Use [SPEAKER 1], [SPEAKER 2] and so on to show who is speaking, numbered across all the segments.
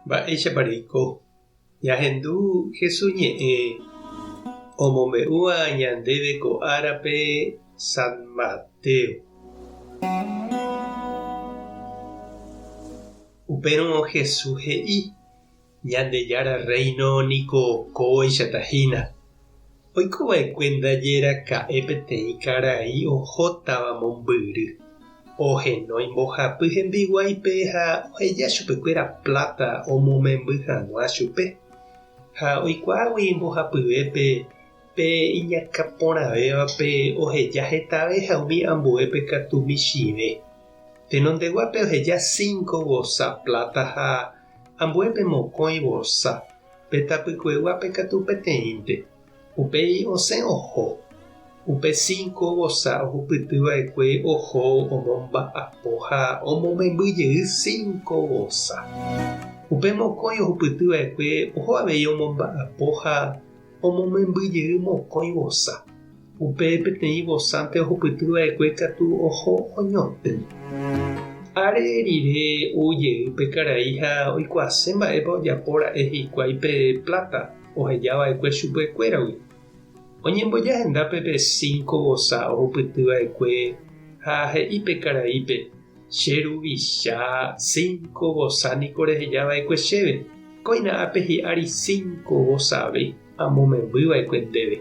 [SPEAKER 1] Mba'éichapa reiko? Ñahendu Jesús ñe'ẽ omombe'úva ñandéve ko árape San Mateo. Upérõ Jesús he'i, Ñandejára Rréino niko kóichata hína. Oiko va'ekue ndaje raka'e peteĩ karai ohótava mombyry. Ohenói mbohapy hembiguáipe ha oheja chupekuéra pláta omomemby hag̃ua chupe. Ha oikuaágui mbohapyvépe pe iñakã porãvévape oheja hetave ha umi ambuépe katu michĩve. Tenondeguápe oheja cinco vosa pláta ha ambuépe mokõi vosa, pe tapykueguápe katu peteĩnte. Upéi osẽ oho. Upe cinco vosa ohupyty va'ekue oho omomba'apo ha omomemby jey cinco vosa. Upe mokõi ohupyty va'ekue oho avei omomba'apo ha omomemby jey mokõi vosa. Upe peteĩ vosánte ohupyty va'ekue katu oho oñotỹ. Are rire ou jey pe karai ha oikuaase mba'épa ojapo ra'e hikuái pe pláta oheja va'ekue chupekuéragui. Oñemboja hendápe pe cinco vosa ohupyty va'ekue ha he'i pe karaípe, Che ruvicha, cinco vosa niko reheja va'ekue chéve, kóina ápe hi'ári cinco vosave amomemby va'ekue ndéve.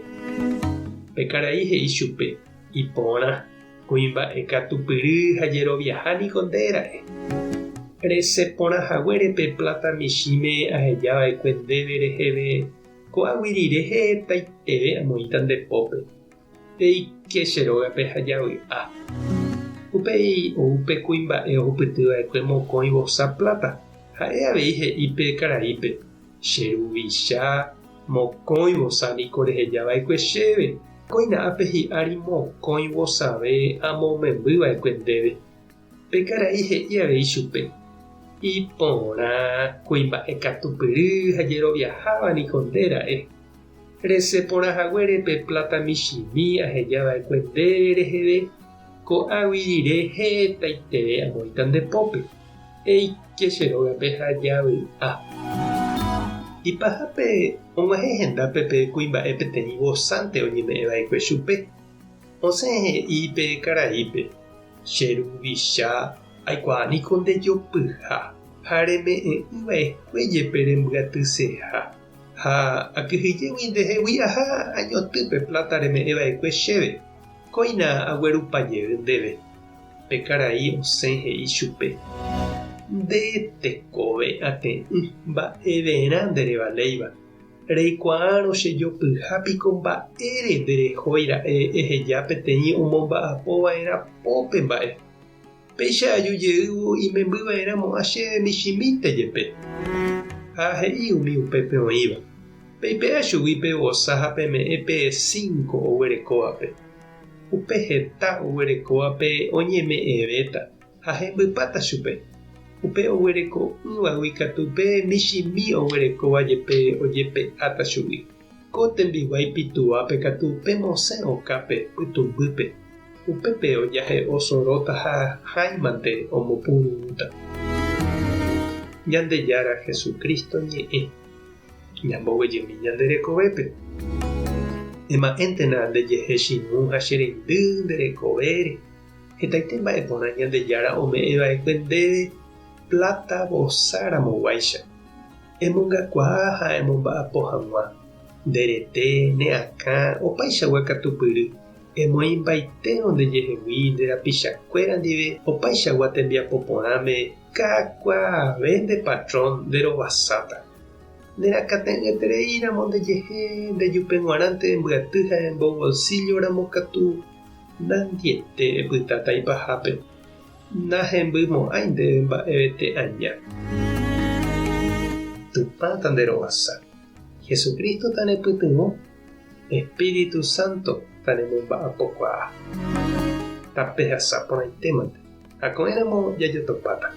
[SPEAKER 1] Pe karai he'i chupe, Iporã, kuimba'e katupyry ha jeroviaha niko nde ra'e. Resẽ porã haguére pe pláta michĩme aheja va'ekue ndéve reheve, ko'águi rire hetaiteve amoĩta nde pópe. Peike che rógape ha javy'a. Upéi ou pe kuimba'e ohupyty va'ekue mokõi vosa pláta, ha'e avei he'i pe karaípe, Che ruvicha, mokõi vosa niko reheja va'ekue chéve, kóina ápe hi'ári mokõi vosave amomemby va'ekue ndéve. Pe karai he'i avei chupe, Iporã, kuimba'e katupyry ha jeroviaháva niko nde ra'e. Resẽ porã haguére pe pláta michĩmi aheja va'ekue nde reheve, ko'águi rire hetaiteve amoĩta nde pópe. Eike che rógape ha javy'a. Ipahápe og̃uahẽ hendápe pe kuimba'e peteĩ vosánte oñeme'ẽ va'ekue chupe. Osẽ he'i pe karaípe, Che ruvicha, aikuaa niko nde jopyha ha reme'ẽ'ỹ va'ekue jepe rembyatyseha. Ha akyhyjégui ndehegui aha añoty pe pláta reme'ẽ va'ekue chéve, kóina aguerupa jey ndéve. Pe karai osẽ he'i chupe, Nde tekove ate'ỹ mba'everã nderevaléiva, reikuaárõ che jopyha piko mba'ére nderehói ra'e eheja peteĩ omomba'apo va'erã pópe mba'e. Péicha aju jeývo imemby va'erã mo'ã chéve michĩmínte jepe. Ha he'i umi upépe oĩva, Peipe'a chugui pe vosa ha peme'ẽ pe cinco oguerekóvape. Upe heta oguerekóvape oñeme'ẽvéta ha hembypáta chupe. Upe oguereko'ỹvagui katu pe michĩmi oguerekóva jepe ojepe'áta chugui. Ko tembiguái pituápe katu pemosẽ okápe pytũmbýpe, upépe ojahe'o soróta ha hãimante omopururũta. Ñandejára Jesucristo ñe'ẽ ñamboguejymi ñande rekovépe. Ema'ẽntena ndejehe chirũ ha che reindy nde rekovére, hetaite mba'e porã Ñandejára ome'ẽ va'ekue ndéve pláta vosa ramoguáicha. Emongakuaa ha emomba'apo hag̃ua, nde rete, ne akã, opaichagua katupyry, emoĩmbaitérõ ndejehegui nde rapichakuéra ndive opaichagua tembiapo porãme kakuaave nde patrón nde rovasáta. Nerakate'ỹetereíramo ndejehe ndejupe g̃uarãnte embyaty ha embobolsílloramo katu nandiete epytáta ipahápe. Nahembymo'ãi ndéve mba'evete aña. Tupã tanderovasa. Jesucristo tanepytyvõ, Espíritu Santo tanemomba'apokuaa. Tapehasa porãitémante, ha ko'ẽramo jajotopáta.